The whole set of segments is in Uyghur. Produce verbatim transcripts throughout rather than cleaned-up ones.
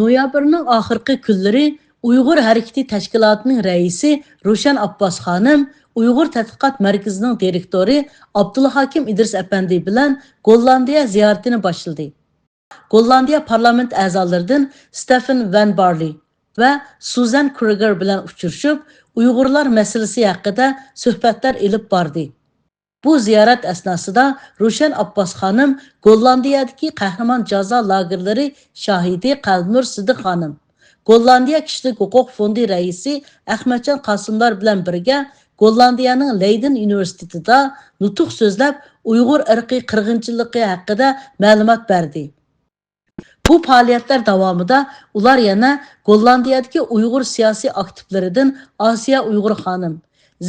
نويابىرنىڭ ئاخىرقى كۈنلىرى ئۇيغۇر ھەرىكىتى تەشكىلاتىنىڭ رەئىسى روشەن ئابباس خانىم ئۇيغۇر تەتقىقات مەركىزىنىڭ دىرېكتورى ئابدۇلھاكىم ئىدرىس ئەپەندى بىلەن گوللاندىيە زىيارىتىنى باشلىدى. گوللاندىيە پارلامېنت ئەزالىرىدىن ستېفېن ۋەن بارلى ۋە سۇزەن كرۇگېر بىلەن ئۇچرىشىپ، ئۇيغۇرلار مەسىلىسى ھەققىدە سۆھبەتلەر ئېلىپ باردى. بۇ زىيارەت ئەسناسىدا روشەن ئابباس خانىم گوللاندىيەدىكى قەھرىمان جازا لاگېرلىرى شاھىدى قەلبىنۇر سىدىق خانىم، گوللاندىيە كىشىلىك ھوقۇق فوندى رەئىسى ئەخمەتجان قاسىملار بىلەن بىرگە گوللاندىيەنىڭ لەيدېن ئۇنىۋېرسىتېتىدا نۇتۇق سۆزلەپ، ئۇيغۇر ئىرقىي قىرغىنچىلىقى ھەققىدە مەلۇمات بەردى. بۇ پائالىيەتلەر داۋامىدا ئۇلار يەنە گوللاندىيەدىكى ئۇيغۇر سىياسىي ئاكتىپلىرىدىن ئاسىيە ئۇيغۇر خانىم،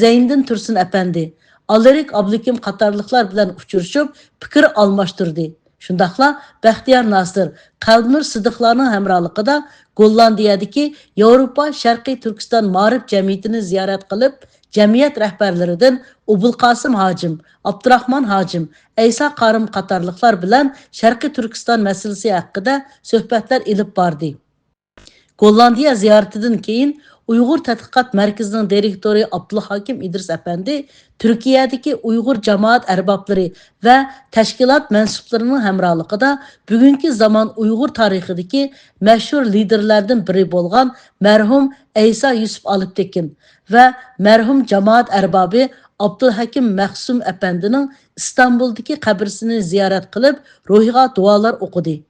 زەينىدىن تۇرسۇن ئەپەندى، ئالىرىك ئابلىكىم قاتارلىقلار بىلەن ئۇچرىشىپ، پىكىر ئالماشتۇردى. شۇنداقلا بەختىيار ناسىر، قەلبىنۇر سىدىقلارنىڭ ھەمراھلىقىدا گوللاندىيەدىكى ياۋروپا شەرقىي تۈركىستان مائارىپ جەمئىيىتىنى زىيارەت قىلىپ، جەمئىيەت رەھبەرلىرىدىن ئوبۇلقاسىم ھاجىم، ئابدۇراخمان ھاجىم، ئەيسا قارىم قاتارلىقلار بىلەن شەرقىي تۈركىستان مەسىلىسى ھەققىدە سۆھبەتلەر ئېلىپ باردى. گوللاندىيە زىيارىتىدىن كېيىن، ئۇيغۇر تەتقىقات مەركىزىنىڭ دىرېكتورى ئابدۇلھاكىم ئىدرىس ئەپەندى تۈركىيەدىكى ئۇيغۇر جامائەت ئەربابلىرى ۋە تەشكىلات مەنسۇپلىرىنىڭ ھەمراھلىقىدا بۈگۈنكى زامان ئۇيغۇر تارىخىدىكى مەشھۇر لىدېرلەردىن بىرى بولغان مەرھۇم ئەيسا يۈسۈپ ئالپتېكىن ۋە مەرھۇم جامائەت ئەربابى ئابدۇلھەكىم مەخسۇم ئەپەندىنىڭ ئىستانبۇلدىكى قەبرىسىنى زىيارەت قىلىپ، روھىغا دۇئالار ئوقۇدى.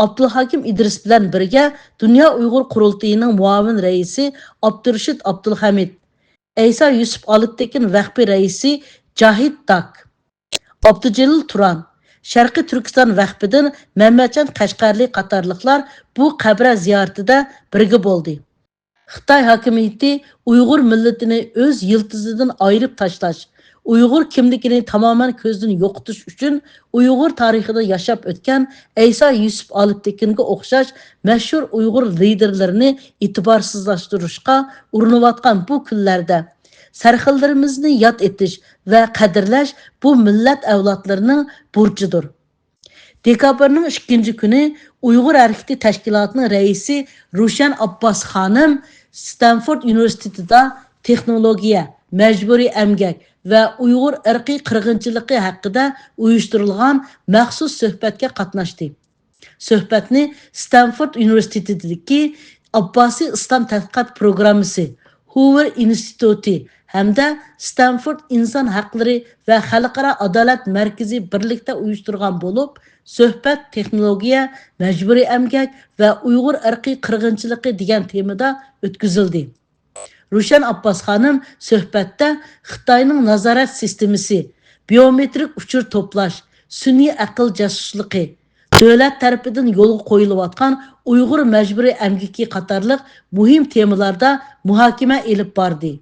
ئابدۇلھاكىم ئىدرىس بىلەن بىرگە دۇنيا ئۇيغۇر قۇرۇلتىيىنىڭ مۇئاۋىن رەئىسى ئابدۇرېشىت ئابدۇلھەمىد، ئەيسا يۈسۈپ ئالپتېكىن ۋەخپى رەئىسى جاھىت داك، ئابدۇجېلىل تۇران، شەرقىي تۈركىستان ۋەخپىدىن مەمەتجان قەشقەرلى قاتارلىقلار بۇ قەبرە زىيارىتىدە بىرگە بولدى. خىتاي ھاكىمىيىتى ئۇيغۇر مىللىتىنى ئۆز يىلتىزىدىن ئايرىپ تاشلاش، ئۇيغۇر كىملىكىنى تامامەن كۆزدىن يوقىتىش ئۈچۈن ئۇيغۇر تارىخىدا ياشاپ ئۆتكەن ئەيسا يۈسۈپ ئالپتېكىنگە ئوخشاش مەشھۇر ئۇيغۇر لىدېرلىرىنى ئېتىبارسىزلاشتۇرۇشقا ئۇرۇنۇۋاتقان بۇ كۈنلەردە، سەرخىللىرىمىزنى ياد ئېتىش ۋە قەدىرلەش بۇ مىللەت ئەۋلادلىرىنىڭ بۇرچىدۇر. دېكابىرنىڭ ئىككىنچى كۈنى ئۇيغۇر ھەرىكىتى تەشكىلاتىنىڭ رەئىسى روشەن ئابباس خانىم ستانفورد ئۇنىۋېرسىتېتىدا تېخنولوگىيە، مەجبۇرىي ئەمگەك ۋە ئۇيغۇر ئىرقىي قىرغىنچىلىقى ھەققىدە ئۇيۇشتۇرۇلغان مەخسۇس سۆھبەتكە قاتناشتى. سۆھبەتنى ستانفورد ئۇنىۋېرسىتېتىدىكى ئابباسىي ئىسلام تەتقىقات پروگراممىسى، ھوۋېر ئىنستىتۇتى ھەمدە ستانفورد ئىنسان ھەقلىرى ۋە خەلقئارا ئادالەت مەركىزى بىرلىكتە ئۇيۇشتۇرغان بولۇپ، سۆھبەت تېخنولوگىيە، مەجبۇرىي ئەمگەك ۋە ئۇيغۇر ئىرقىي قىرغىنچىلىقى دېگەن تېمىدا ئۆتكۈزۈلدى. روشەن ئابباس خانىم سۆھبەتتە خىتاينىڭ نازارەت سىستېمىسى، بىيومېترىك ئۇچۇر توپلاش، سۈنئىي ئەقىل جاسۇسلۇقى، دۆلەت تەرىپىدىن يولغا قويۇلۇۋاتقان ئۇيغۇر مەجبۇرىي ئەمگىكى قاتارلىق مۇھىم تېمىلاردا مۇھاكىمە ئېلىپ باردى.